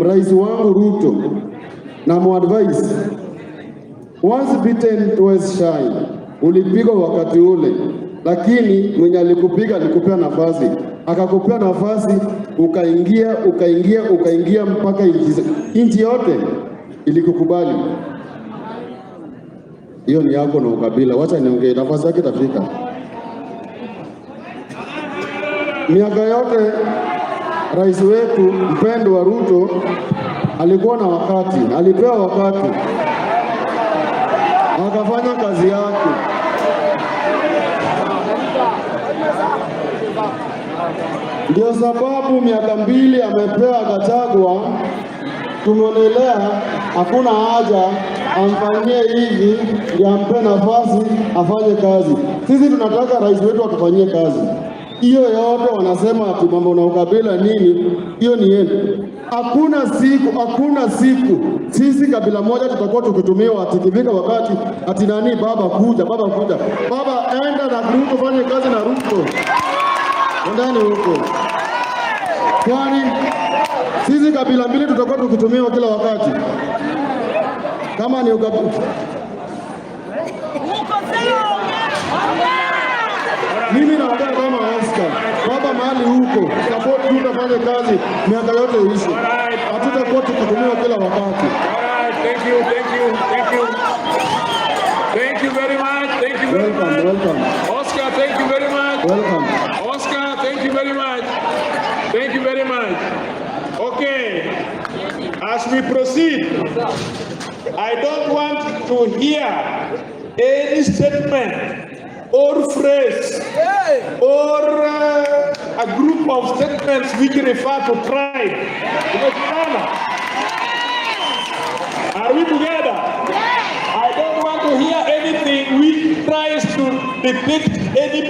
Rais wangu Ruto na muadvise, once bitten, twice shy. Ulipigwa wakati ule, lakini mwenye alikupiga alikupea nafasi, akakupea nafasi, ukaingia, ukaingia, ukaingia mpaka nchi yote ilikukubali. Hiyo ni yako na ukabila. Wacha niongee, nafasi yake itafika. Miaka yote rais wetu mpendwa Ruto alikuwa na wakati, alipewa wakati akafanya kazi yake. Ndio sababu miaka 2 amepewa Gachagua, tumeonelea hakuna haja amfanyie hivi, ndio ampe nafasi afanye kazi. Sisi tunataka rais wetu atufanyie kazi. Hiyo yote wanasema ati mambo na ukabila nini, hiyo ni yenu. Hakuna siku, hakuna siku sisi kabila moja tutakuwa tukitumiwa ati ikifika wakati ati nani, baba kuja, baba kuja, baba enda na Ruto, fanye kazi na Ruto, endani huko, kwani sisi kabila mbili tutakuwa tukitumiwa kila wakati kama ni ukabila. Mimi naongea kama Oscar. Baba mahali huko, support Ruto, fanye kazi miaka yote iishe. Hatutakuwa tukitumiwa kila wakati. All right, thank you, thank you, thank you. Thank you very much. Thank you very Welcome, much. Welcome. Oscar, thank you very much. Welcome. Oscar, thank you very much. Thank you very much. Okay, as we proceed, I don't want to hear any statement or phrase or a group of statements which refer to tribe. Tumesikizana? Are we together? I don't want to hear anything which tries to depict anybody.